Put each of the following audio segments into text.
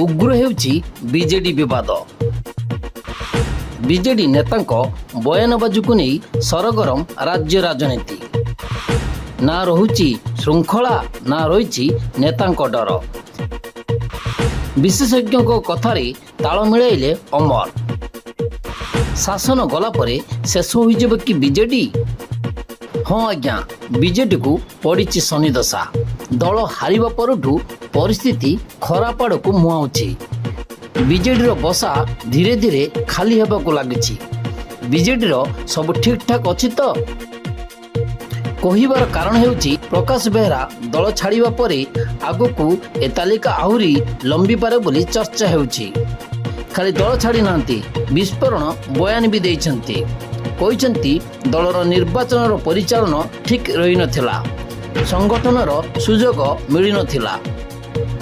ଉଗ୍ର ହେଉଛି ବିଜେଡି ବିବାଦ। ବିଜେଡି ନେତାଙ୍କ ବୟାନବାଜିକୁ ନେଇ ସରଗରମ ରାଜ୍ୟ ରାଜନୀତି। ନା ରହୁଛି ଶୃଙ୍ଖଳା, ନା ରହିଛି ନେତାଙ୍କ ଡର। ବିଶେଷଜ୍ଞଙ୍କ କଥାରେ ତାଳ ମିଳାଇଲେ ଅମର। ଶାସନ ଗଲା ପରେ ଶେଷ ହୋଇଯିବ କି ବିଜେଡି? ହଁ ଆଜ୍ଞା, ବିଜେଡିକୁ ପଡ଼ିଛି ଶନିଦଶା। ଦଳ ହାରିବା ପରଠୁ ପରିସ୍ଥିତି ଖରାପ ଆଡ଼କୁ ମୁହାଁଉଛି। ବିଜେଡିର ବସା ଧୀରେ ଧୀରେ ଖାଲି ହେବାକୁ ଲାଗିଛି। ବିଜେଡିର ସବୁ ଠିକଠାକ୍ ଅଛି ତ? କହିବାର କାରଣ ହେଉଛି, ପ୍ରକାଶ ବେହେରା ଦଳ ଛାଡ଼ିବା ପରେ ଆଗକୁ ଏ ତାଲିକା ଆହୁରି ଲମ୍ବିପାରେ ବୋଲି ଚର୍ଚ୍ଚା ହେଉଛି। ଖାଲି ଦଳ ଛାଡ଼ି ନାହାନ୍ତି, ବିସ୍ଫୋରଣ ବୟାନ ବି ଦେଇଛନ୍ତି। କହିଛନ୍ତି, ଦଳର ନିର୍ବାଚନର ପରିଚାଳନା ଠିକ୍ ରହିନଥିଲା, ସଂଗଠନର ସୁଯୋଗ ମିଳିନଥିଲା।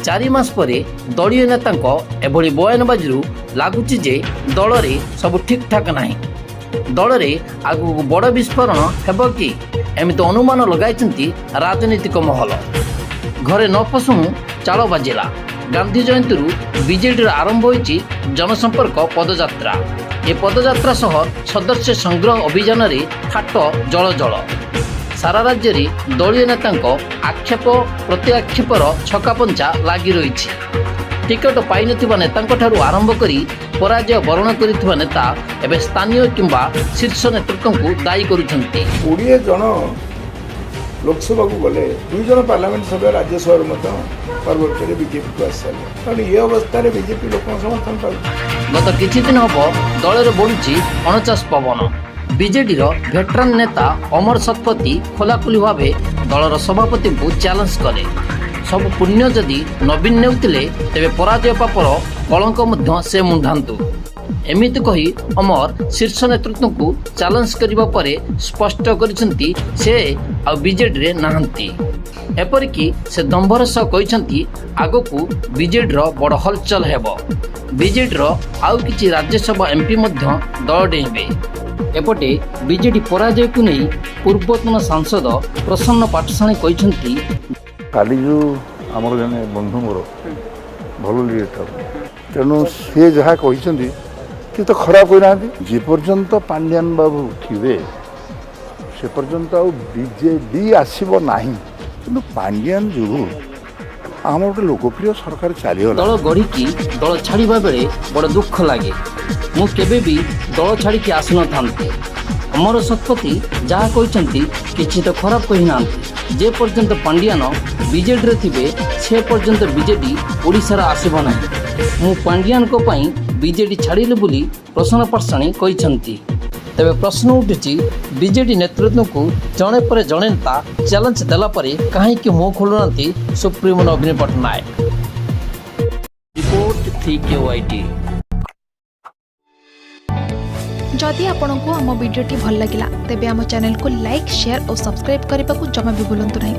4 ମାସ ପରେ ଦଳୀୟ ନେତାଙ୍କ ଏଭଳି ବୟାନବାଜିରୁ ଲାଗୁଛି ଯେ ଦଳରେ ସବୁ ଠିକ୍ଠାକ୍ ନାହିଁ। ଦଳରେ ଆଗକୁ ବଡ଼ ବିସ୍ଫୋରଣ ହେବ କି, ଏମିତି ଅନୁମାନ ଲଗାଇଛନ୍ତି ରାଜନୈତିକ ମହଲ। ଘରେ ନ ପଶୁଣୁ ଚାଳ ବାଜିଲା। ଗାନ୍ଧୀ ଜୟନ୍ତୀରୁ ବିଜେଡିର ଆରମ୍ଭ ହୋଇଛି ଜନସମ୍ପର୍କ ପଦଯାତ୍ରା। ଏ ପଦଯାତ୍ରା ସହ ସଦସ୍ୟ ସଂଗ୍ରହ ଅଭିଯାନରେ ଫାଟ ଜଳ ଜଳ। ସାରା ରାଜ୍ୟରେ ଦଳୀୟ ନେତାଙ୍କ ଆକ୍ଷେପ ପ୍ରତିଆକ୍ଷେପର ଛକାପଞ୍ଚା ଲାଗି ରହିଛି। ଟିକଟ ପାଇନଥିବା ନେତାଙ୍କଠାରୁ ଆରମ୍ଭ କରି ପରାଜୟ ବରଣ କରିଥିବା ନେତା ଏବେ ସ୍ଥାନୀୟ କିମ୍ବା ଶୀର୍ଷ ନେତୃତ୍ୱଙ୍କୁ ଦାୟୀ କରୁଛନ୍ତି। 20 ଜଣ ଲୋକସଭାକୁ ଗଲେ, ଦୁଇ ଜଣ ପାର୍ଲାମେଣ୍ଟ ସଭ୍ୟ ରାଜ୍ୟସଭାରୁ ମଧ୍ୟ ପରବର୍ତ୍ତୀରେ ବିଜେପିକୁ ଆସିସାରିଲେ। କାରଣ ଏ ଅବସ୍ଥାରେ ବିଜେପି ଲୋକଙ୍କ ସମର୍ଥନ ପାଉଛି। ଗତ କିଛି ଦିନ ହେବ ଦଳରେ ବଢୁଛି 49 ପବନ। ବିଜେଡିର ଭେଟରାନ ନେତା ଅମର ଶତପଥୀ ଖୋଲାଖୋଲି ଭାବେ ଦଳର ସଭାପତିଙ୍କୁ ଚ୍ୟାଲେଞ୍ଜ କଲେ। ସବୁ ପୁଣ୍ୟ ଯଦି ନବୀନ ନେଉଥିଲେ, ତେବେ ପରାଜୟ ପାପର କଳଙ୍କ ମଧ୍ୟ ସେ ମୁଣ୍ଡାନ୍ତୁ। ଏମିତି କହି ଅମର ଶୀର୍ଷ ନେତୃତ୍ୱଙ୍କୁ ଚ୍ୟାଲେଞ୍ଜ କରିବା ପରେ ସ୍ପଷ୍ଟ କରିଛନ୍ତି, ସେ ଆଉ ବିଜେଡିରେ ନାହାନ୍ତି। ଏପରିକି ସେ ଦମ୍ଭର ସହ କହିଛନ୍ତି, ଆଗକୁ ବିଜେଡିର ବଡ଼ ହଲଚଲ ହେବ। ବିଜେଡିର ଆଉ କିଛି ରାଜ୍ୟସଭା ଏମ୍ପି ମଧ୍ୟ ଦଳ ଡେଇଁବେ। ଏପଟେ ବିଜେଡି ପରାଜୟକୁ ନେଇ ପୂର୍ବତନ ସାଂସଦ ପ୍ରସନ୍ନ ପାଟଶାଣୀ କହିଛନ୍ତି, କାଲି ଯେଉଁ ଆମର ଜଣେ ବନ୍ଧୁ ମୋର, ଭଲ ଲିଡର, ତେଣୁ ସିଏ ଯାହା କହିଛନ୍ତି କି ତ ଖରାପ କହିନାହାନ୍ତି। ଯେ ପର୍ଯ୍ୟନ୍ତ ପାଣ୍ଡିଆନ ବାବୁ ଥିବେ, ସେ ପର୍ଯ୍ୟନ୍ତ ଆଉ ବିଜେଡି ଆସିବ ନାହିଁ। କିନ୍ତୁ ପାଣ୍ଡିଆନ ଯୋଗୁଁ ଆମର ଗୋଟେ ଲୋକପ୍ରିୟ ସରକାର ଚାଲିଗଲା। ଦଳ ଗଢ଼ିକି ଦଳ ଛାଡ଼ିବା ବେଳେ ବଡ଼ ଦୁଃଖ ଲାଗେ। ମୁଁ କେବେ ବି ଦଳ ଛାଡ଼ିକି ଆସିନଥାନ୍ତି। ଅମର ଶତପଥୀ ଯାହା କହିଛନ୍ତି, କିଛି ତ ଖରାପ କହିନାହାନ୍ତି। ଯେ ପର୍ଯ୍ୟନ୍ତ ପାଣ୍ଡିଆନ ବିଜେଡ଼ିରେ ଥିବେ, ସେ ପର୍ଯ୍ୟନ୍ତ ବିଜେଡି ଓଡ଼ିଶାର ଆସିବ ନାହିଁ। ମୁଁ ପାଣ୍ଡିଆନଙ୍କ ପାଇଁ ବିଜେଡି ଛାଡ଼ିଲି ବୋଲି ପ୍ରସନ୍ନ ପାଟଶାଣୀ କହିଛନ୍ତି। ତେବେ ପ୍ରଶ୍ନ ଉଠୁଛି, ବିଜେଡି ନେତୃତ୍ୱଙ୍କୁ ଜଣେ ପରେ ଜଣେ ନେତା ଚ୍ୟାଲେଞ୍ଜ ଦେଲା ପରେ କାହିଁକି ମୁହଁ ଖୋଲୁନାହାନ୍ତି ସୁପ୍ରିମୋ ନବୀନ ପଟ୍ଟନାୟକ? ରିପୋର୍ଟ, 3କେୱାଇଟି। ଯଦି ଆପଣଙ୍କୁ ଆମ ଭିଡ଼ିଓଟି ଭଲ ଲାଗିଲା, ତେବେ ଆମ ଚ୍ୟାନେଲକୁ ଲାଇକ୍, ସେୟାର ଓ ସବସ୍କ୍ରାଇବ୍ କରିବାକୁ ଜମା ବି ଭୁଲନ୍ତୁ ନାହିଁ।